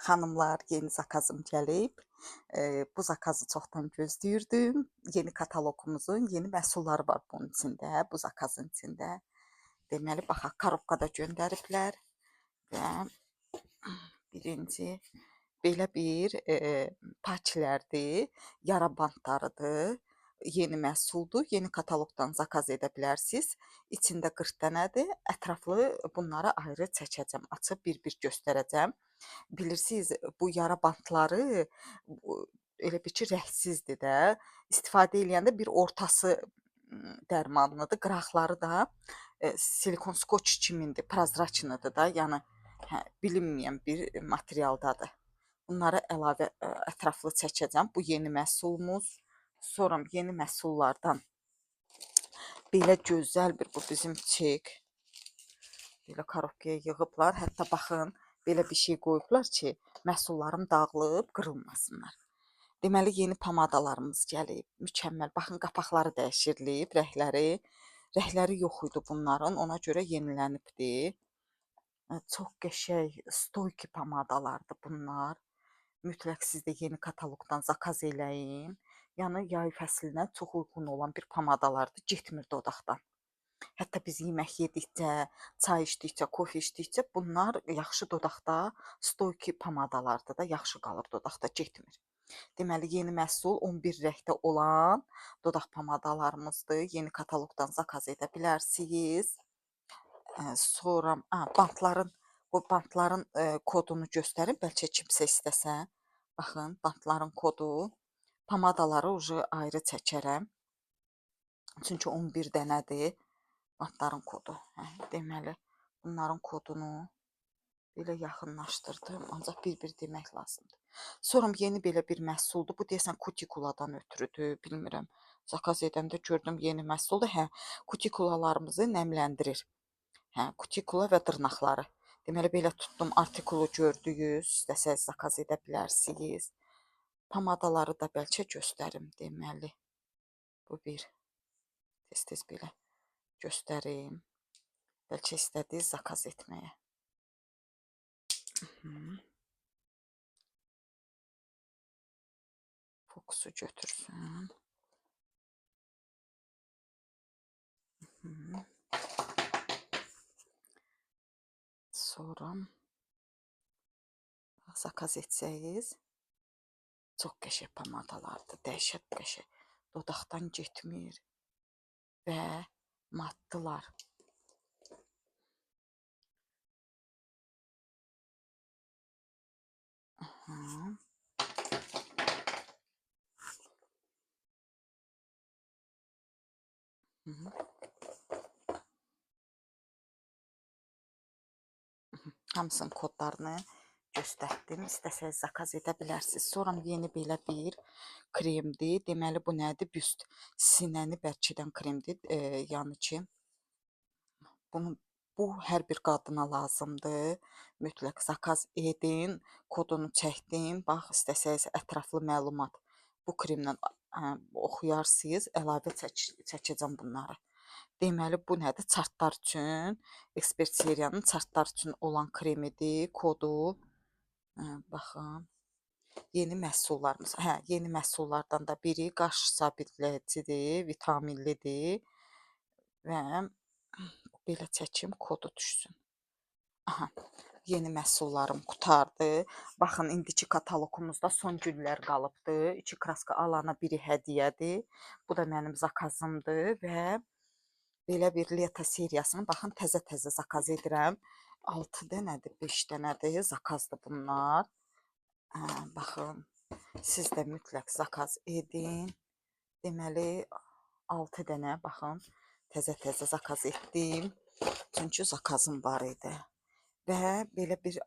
Xanımlar, yeni zakazım gəlib. Bu zakazı çoxdan gözləyirdim. Yeni kataloqumuzun yeni məhsulları var bunun içində, bu zakazın içində. Deməli, baxaq, korobkada göndəriblər və birinci belə bir paçlərdir, yara bantlarıdır. Yeni məhsuldur. Yeni kataloqdan zakaz edə bilərsiniz. İçində 40 dənədir. Ətraflı bunları ayrı çəkəcəm, açıb bir-bir göstərəcəm. Bilirsiniz, bu yara bantları elə bir ki, rəngsizdir də. İstifadə eləyəndə bir ortası dərmanlıdır, qıraqları da silikon skoç kimindir, prozraçnıdır da, yəni hə, bilinməyən bir materialdadır. Bunları əlavə ətraflı çəkəcəm. Bu yeni məhsulumuz. Sonra yeni məhsullardan belə gözəl bir bu bizim çek. Belə korobkaya yığıblar. Hətta baxın, belə bir şey qoyublar ki, məhsullarım dağılıb qırılmasınlar. Deməli, yeni pomadalarımız gəlib. Mükəmməl. Baxın, qapaqları dəyişirilib, rəngləri. Rəngləri yox idi bunların, ona görə yenilənibdi. Çox qəşəng, stoyki pomadalardır bunlar. Mütləq siz də yeni kataloqdan zakaz eləyin. Yəni yay fəslinə çox uyğun olan bir pomadalardır, getmir dodaqdan. Hətta biz yemək yedikcə, çay içdikcə, kofe içdikcə bunlar yaxşı dodaqda stoyki pomadalardır da, yaxşı qalır dodaqda, getmir. Deməli, yeni məhsul 11 rəngdə olan dodaq pomadalarımızdır. Yeni kataloqdan zakaz edə bilərsiniz. Sonra bantların, bu bantların kodunu göstərim, bəlkə kimsə istəsə. Baxın, bantların kodu. Pomadaları ucu ayrı çəkərəm. Çünki 11 dənədir bantların kodu. Hə, deməli, bunların kodunu belə yaxınlaşdırdım. Ancaq bir-bir demək lazımdır. Sonra yeni belə bir məhsuldur. Bu deyəsən kutikuladan ötürüdür, bilmirəm. Zakaz edəndə gördüm yeni məhsuldur. Hə, kutikulalarımızı nəmləndirir. Hə, kutikula və dırnaqları. Deməli, belə tutdum, artikulu gördüyünüz, istəsəniz zakaz edə bilərsiniz. Pomadaları da bəlkə göstərim, deməli. Bu bir. Tez-tez belə göstərim. Bəlkə istədiniz zakaz etməyə. Fokusu götürsün. Sonra zakaz etsəyiz, çox qəşəng pomadalardır, dəhşət qəşəng. Dodaqdan getmir və matdılar. Aha. Hı. Hamısının kodlarını göstərdim. İstəsəniz zakaz edə bilərsiniz. Sonra yeni belə bir kremdir. Deməli, bu nədir? Büst. Sinəni bərkidən kremdir. Yəni ki, bunu bu hər bir qadına lazımdır. Mütləq zakaz edin. Kodunu çəkdim. Bax, istəsəniz ətraflı məlumat bu kremlə oxuyarsınız. Əlavə çəkəcəm bunları. Deməli, bu nədir? Çartlar üçün, ekspert seriyanın çartlar üçün olan kremidir, kodu. Baxın. Yeni məhsullarımız. Hə, yeni məhsullardan da biri qaş sabitləyicidir, vitaminlidir və belə çəkim, kodu düşsün. Aha, yeni məhsullarım qurtardı. Baxın, indiki kataloqumuzda son günlər qalıbdı. 2 kraska alana biri hədiyyədir. Bu da mənim zakazımdır və belə bir Leta seriyasını baxın, təzə-təzə zakaz edirəm. 6 dənədir, 5 dənədir, zakazdır bunlar. Hə, baxın, siz də mütləq zakaz edin. Deməli, 6 dənə, baxın, təzə-təzə zakaz etdim. Çünki zakazım var idi. Və belə bir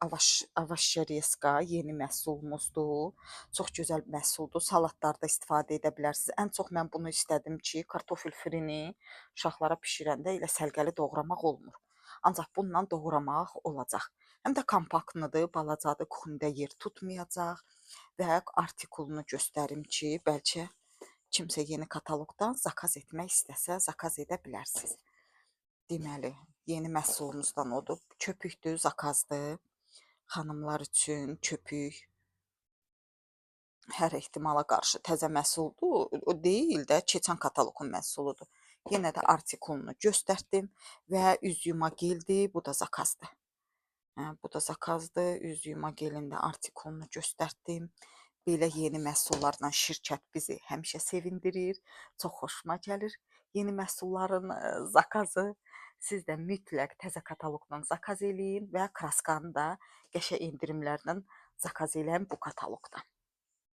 avaşereska yeni məhsulumuzdur. Çox gözəl məhsuldur. Salatlarda istifadə edə bilərsiniz. Ən çox mən bunu istədim ki, kartofil frini uşaqlara bişirəndə elə səlqəli doğramaq olmur. Ancaq bununla doğramaq olacaq. Həm də kompaktlıdır, balacadır, kuxundə yer tutmayacaq və artikulunu göstərim ki, bəlkə kimsə yeni kataloqdan zakaz etmək istəsə, zakaz edə bilərsiniz. Deməli, yeni məhsulumuzdan odur. Köpükdür, zakazdır. Xanımlar üçün köpük. Hər ehtimala qarşı təzə məhsuldur. O deyil də, keçən kataloqun məhsuludur. Yenə də artikulunu göstərdim və üz yuma geldir. Bu da zakazdır. Hə, bu da zakazdır. Üz yuma gelin də artikulunu göstərdim. Belə yeni məhsullarla şirkət bizi həmişə sevindirir. Çox xoşuma gəlir yeni məhsulların zakazı. Siz də mütləq təzə kataloqdan zakaz eləyin və kraskanı da qəşəng endirimlərlə zakaz eləyin bu kataloqdan.